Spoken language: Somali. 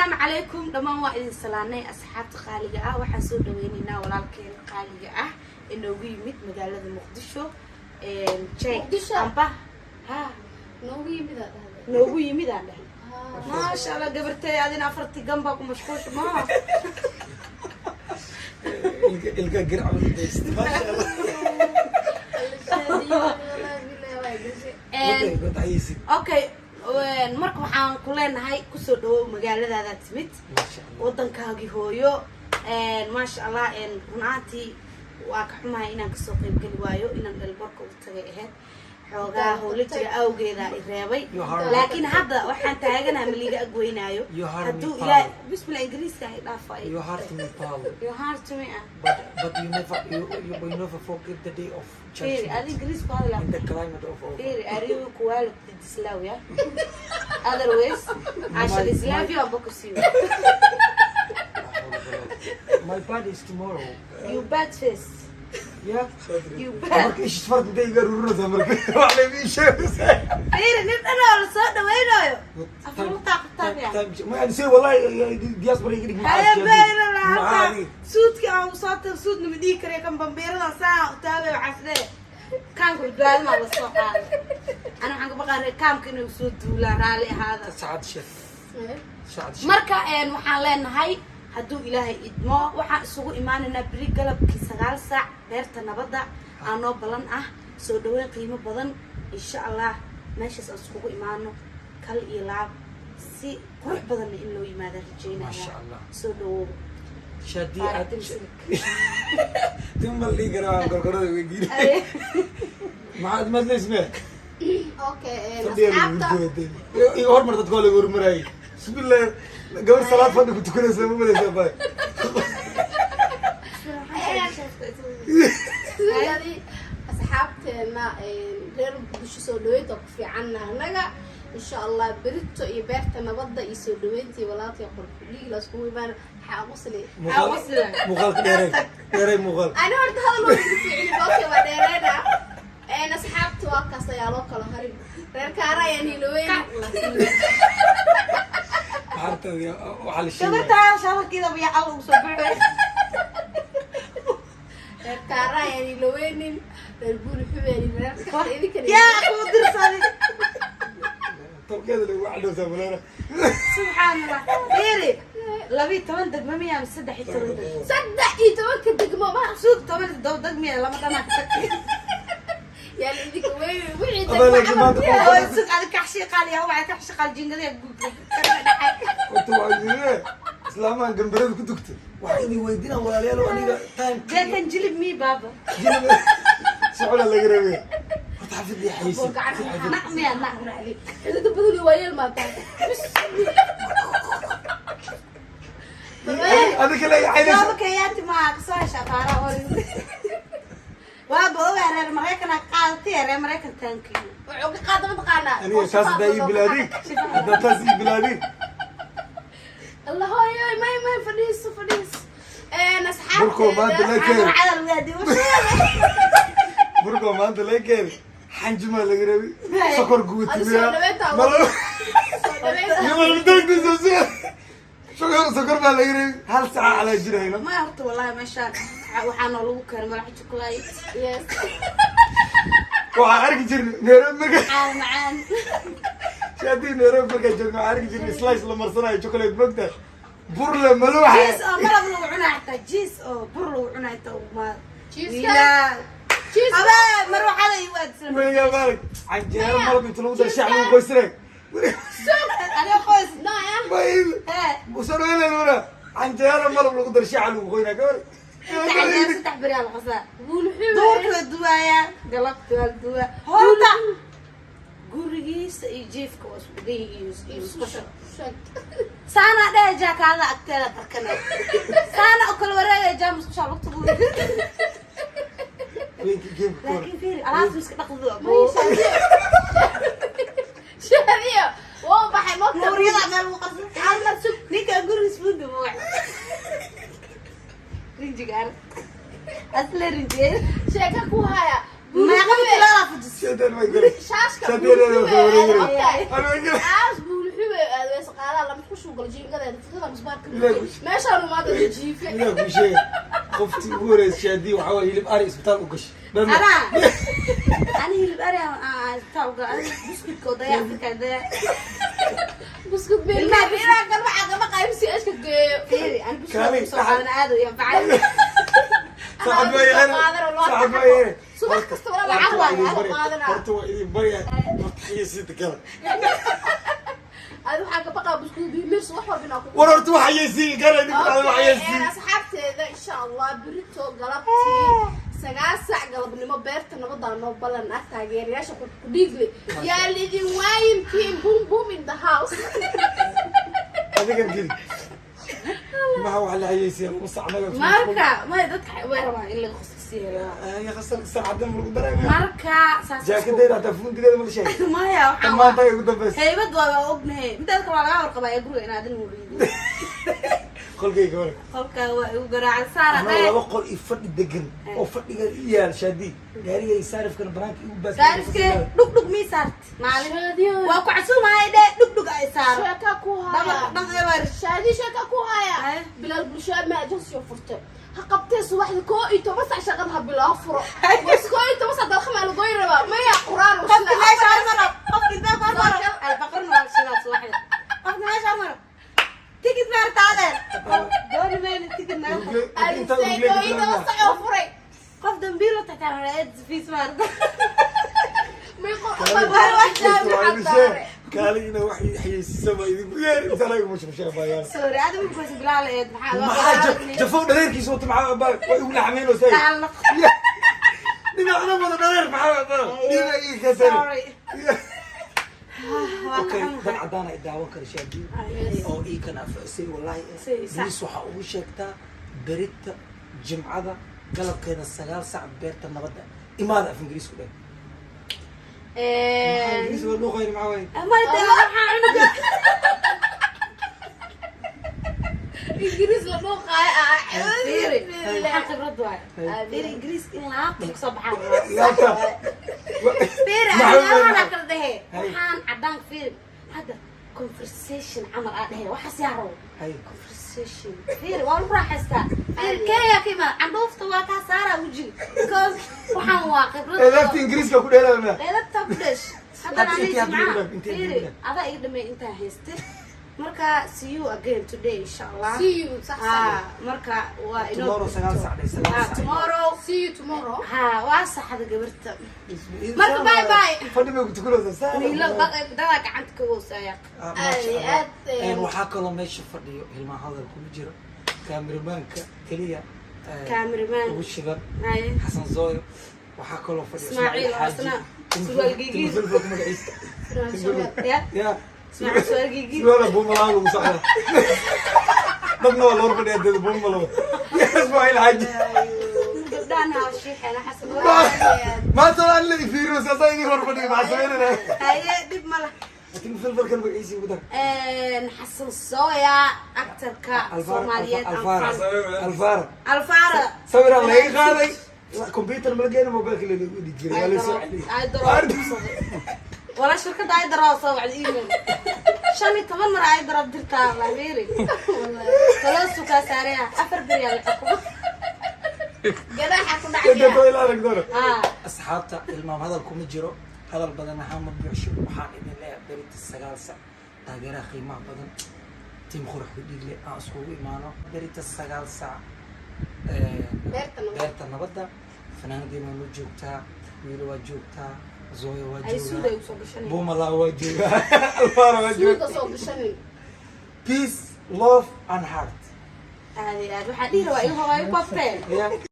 Asalaamu calaykum dhammaan, waa idin salaanay asxaabta qaaliga ah. Waxaan soo dhaweyneynaa walaalkeen qaaliga ah ee noogu yimid magaalada Muqdisho. Jake. Muqdisho? Amba ha. Noogu yimid aa dhahday. Noogu yimid aan dhahay. Maasha Allah, gabartay adina afartii gambaa ku mashquulsha ma. Ilka ilka garcab dayst, maasha Allah. Waday. Okay, marka waxaan ku leenahay kusoo dhawow magaaladaada timid, Maasha Allah. wadankaagii hooyo. Maasha Allah, run ahaantii waa ka xumahay inaan kasoo qayb geli waayo, inaan airportka u tagay ahayd. Xoogaa howlo jira awgeeda i reebay, laakiin hadda waxaan taaganaha maliga agweynaayo. You heard me, hadduu pal. Ilaa bismillah, Ingiriiska ay dhaafay. You heart me, pal. You heart me ah. But you never you, you, you never forget the day of Fiiri, judgment adi Ingiriis ku hadla. in the climate of over. Fiiri, are you quality Islam, yeah? Otherwise I shall Islam you and you. My body is tomorrow. You bad face. Yeah. You bad. Marka ishis farta intay iga rururaysaa, marka wax la ii sheegaysaa. Fiiri, nin dhan oo la soo dhaweynayo afurtaa qabtaa. Ma yani say wallahi diaspora iga dhig. Haya bayna lahaa suudki aan usoo tag, suudna ma dhihi karayo kan bambiiradan saa u taagay. Waxaas leeyahay kaamka badbaadimaa la soo qaaday. Ana waxaan ka baqaa kaamka inay soo duulaan, raalli ahaada. Sacad sheekh, sacad sheekh. Marka waxaan leenahay, hadduu Ilaahay idmo, waxaan isugu imaanaynaa beri galabkii 9 saac beerta nabadda aa noo balan ah. Soo dhaweyn qiimo badan insha Allah meeshaas aan iskugu imaano, kal iyo laab, si qurux badanna in loo yimaada rajeynaya. Maasha Allah. Soo dhawow. Shaadiya. Faarax Aad Timsilik. Tin bal dhigi karaa gorgorada weydiin. Maxaad madlaysme? Okay. Fadhiga. Asxaabta. Iga hormar, dadka waa laga hormarayay. Bismillah, gabar salaad fadhi ku tukanaysa ma malaysaa bay? Sidii asxaabteena reer Muqdisho, soo dhaweynta ku fiicanna annaga. Insha Allah berito iyo beerta nabadda iyo soo dhaweyntii walaalkay qorfudhiig la iskugu imaan. Maxaa qosli? Muuqaalka dheeray, dheeray muuqaal. Ani horta hadal waa igu fiicni. Okay, waa dheereena. Asxaabta waa kaas, ayaa loo kala harin. Reer Kaara ayaan hiloweyn. Maxaarta waxaa la sheegaya Gabartaa shabarkeeda biyaa alla ugu soo baxay. Reer Kaara ayaan hiloweynin, reer Buuri Xubeen, reer kasta idinkana. Yaa kuu dirsaday? Tolkeeda lagu cadhowsaa malana. Subxaan Allah, fiiri, 12 degmo miyaa mise 13 degmo? 13-ka degmo ma. Suuq 17 degmiya, lama dhanaa ka tagtay. Yani idinka weyn wixii Adaa laakiin maanta degmo. Oo suuq adi kaxshi qaaliya, waxay kaxshi qaali jingadiya dhacay. Horta waa yidhi islaamahan gambarada ku dugta waxaa idin weydiinaa walaalayaal, aniga time. Deetan jilib mi baaba. Socda laga rabay horta xafid iyo xaysi. Nac miya nac? Xidada badan iyo waayeel maa tahay. Adiga la caynaysa. Baaba kayaati maa kasoo hesha afaara hore waa boogaa reer Maraykan qaadatay, reer Maraykan, thank you. Wuxuu ka qaada mataqaanaa. Aniga taas haddaa ii bilaadin, haddaa taas ii bilaadin. Allah hooyo, may may, fadhiiso, fadhiiso. Burko maanta la Asxaabteeda. keenay. Cadal waadi. Burko maanta la keenay, xanjumaa laga rabay, sokor guutimiya. Adi soo dhaweynta. Malo. Soo dhaweynta. Sokor, sokor baa laga rabay, hal saaca calaa jirayno. Ma horta wallahi meeshaan waxaa noo lagu keenay malax chocolate. Yes. Waxaan arki jirnay Nairobi marka Caano macaan. Shaadii, Nairobi markaa joogno waxaan arki jirnay slice la marsanayo chocolate, mogta burle maluuxa. Jiis oo malab lagu cunaa, xitaa jiis oo bur lagu cunaa inta uma. Cheese. Wiilaa. Cheese. Abaa marwaxada igu aadsan. Weligaa maalig canjeero malab inta lagu daro shax lagu qoysanayo? Adiga qoys. No, eh. Hee. Usoo dhaweynayna canjeero malab lagu daro shaxa lagu qoynaa gabar. Canjeero saddex beri aa la qasaa. Buulxube. Duurka la duwaayaa, galabta waa la duwaa. Horta gurigiisa iyo jiifka waa isku dhan yihiin iyo musqusha. Saana dheh jaakaada agteeda barkana, saana oo kala wareegaya jaa musqusha lugta ku. Laakiin fiiri, alaabta iska dhaqdo. Shaadiyo wuu baxay moogta. Nuuryada meel lagu qarsan ninka gurigiis fundi ma rinjiga arag asla rinjiye. Sheeka ku haya. Meeqa bitilaalaa fujis? Shaytaan ma galay. Shaashka. Shaadiyo. Buulxube. Ana ma galay. Aas Buulxube aad weys qaadaa lama ku. Musqushuu galo, jiingadeeda fitada musbaarka. Ilaahay Meeshaanu maanta jiife. Ilaa kuu sheega, qoftii ugu horeysa Shaadii waxaa waye hilib ari isbitaal u gashay. Dhan- Anaa ani hilib ari aan isbitaal uga, ani buskudka oo daya Afrika daya. Buskud beel. Ilmaha buskud. Ilaa kan waxaa kama qaybsi ashka geeyo. Fiiri, ani buskudka Kaali, kusoo qaadana aad u anfacay. Saacad waa yeelay, saacad waa yeelay. Subax kasta walaa lacag Horta waa waa idin lacag barya. qaadanaa. Horta waa idin barya, horta xayeysiinta kale. Adi waxaa ka baqaa buskud biimirs wax walba inaa ku War horta wax xayeysiin kale idinku dhacday, wax Okay, xayeysiin. Asxaabteeda, insha Allah berito galabtii 9 sac galabnimo beerta nabadaa noo balan ah. Taageerayaasha Qurxkudhiigle, yaa lidin waayin. Team Boom Boom in the house. Adigan geli, maxa wax la xayeysiiya lagu sacnaga. Marka may dadka way rabaan in laga qosqosiyo. Ya khasal saacadan lagu dareemaya. Marka saas. Jaakadeeda hataa fundigeeda ma la sheegay. Maya, waxaa Maanta ay ugu dambaysa. Haybad waa ognahay, midaad kale waa laga warqabaa ee guriga inaadan weriidin. Qolkayga hore. Qolkaa waa igu garaacan saara. Anaa laba qol iyo fadhi degan oo fadhiga i yaal, Shaadi gaariga iyo saarifkana banaanka igu baas. Gaarifkee dhug dhug mii saart maalin waa ku casuumahay dhe, dhug dhug ay saaro. Sheeka ku dhabarka haya. Dhan eber. Shaadi, sheeka ku haya. Haye. Bilaal bulsho ma agency furtay, ha qabtee subaxdii 11 sac shaqada ha bilaa furo was 11 sac dalxama la goyn rabaa maya quraan. Qofki meesha hormaro, qofki albaabka hormaro, albaqarna waa shidaa subaxda. Qofki meesha hormaro tikid maarta adeer dooni mayna tikid naga. Inta 11 sac oo furay. Qof dambiilo tataa fiis maarta. May Kaaligina wax xayeysiisa baa idinku yeeri inta laga mashquushaa baayaan. Sorry, adiga markaas bilaal eed maxaa? Maxaa jafow dhareerkiisa wata? Maxaa baa waa igu laxameynaysaa? Tacallaq. Dhinacna wada dhareer, maxaa baa dhinac ii ka sare. Sorry, waa ka Okay, dad xumahay. cadaan ay daawan kara, Shaadi oo ii kan afsay wallahi. Say, sax. Bilis waxaa ugu sheegtaa berita jimcada galabkeeda 9 sac beerta nabadda imaada. Af Ingiriis ku dheh. Maxaa Ingiriis waa luuqayni, maxaa waaye? May dee, waxaa cunuga Ingiriis la dhuuqaayo. Fiiri, maxaa khibrad waay? Fiiri, Ingiriis in laabta kasoo baxaan. Laabta. Fiiri, Maxaa aniga weeye? waxaan kala dhehe. Hay. Waxaan cadaan, fiiri hadda conversation camal aa dhehe, waxaas yaa rabo. Hay. Conversation, fiiri, waa lagu raaxaystaa. Fiiri, Kenya ka imaada, candhuufta waa kaa saaraa wejiga because waxaan waa khibrad. Ee, laabta Ingiriiska ku dheelaya. Leelabta ku dhesh haddana. Hadda Ani intee hadda jimcaha igu dhaaf, intee fiiri igu dhaaf. Adaa iga dhamay intaa haystay. Marka see you again today, insha Allah. See you, sax sax. Ha, marka waa inoo Tomorrow 9 sac dhe, 9 Ha, sac. Tomorrow. See you tomorrow. Ha, waa saxda gabarta. Marka bye bye. Fadhi bay ku tukanaysaa saa. Wiilo dadaa gacanta ka woosaya. Ah, maasha Allah. Aad, aad. Waxaa kaloo meesha fadhiyo hilmaan hadal kuma jiro, kaameramanka keliya Cameraman. Ugu shidan. Haye. Xasan Zooyo. Waxaa kaloo fadhiyo Ismaaciil Xaaji. oo isna surwaal gigiid. Timofilfilka magaciisa. Ya. Ya. Ismaaciil surwaal gigiid. Surwaala buumalaan lagu socdaa, dadna waa loo fadhiyaa dee buumalo. Ismaaciil Xaaji. Gabdhahan ha shiixeena Xasan. Maanta waa la fiiriyo, saasaa idin hor fadhiyo, maxaa sameynayna? Haye, dhib ma laha. Timofilfilkan magaciisa ugu dar. Xasan Sooya, actorka Soomaaliyeed. Alfara, Alfara. Alfara. Sawiraan laga qaaday, computer ma la geena, mobilka la dhigi jiray, waa la soo celiyay. Ay daroo wala shirkadda ay daroo soo wacday email 15 mar ay daroo dirtaa lameeri kaloo sukaa saaraya afar beri aa la xukumo. Ganaaxa ku Inta dhacaya. ko ilaa aragtana. Ah. Asxaabta, ilmaam hadal kuma jiro, hadal badan ahaan ma buuxsho. Waxaan idin leeyahay berita 9 sac, taageeraha qiimaha badan, team Qurux Dhiigle, aan iskugu imaano berita 9 sac Beerta nabadda. Beerta nabadda. Fanaanadii waa noo joogtaa, wiilo waa joogtaa, Zooya waa Ay suuday joogaa, usoo gashanaya. Buumala waa joogaa, Alfara waa Suuqa joogaa. soo gashanin. Peace, love and heart. Aad iyo aad waxaa dhihi rabaa iga hobaayo babteen. Yeah.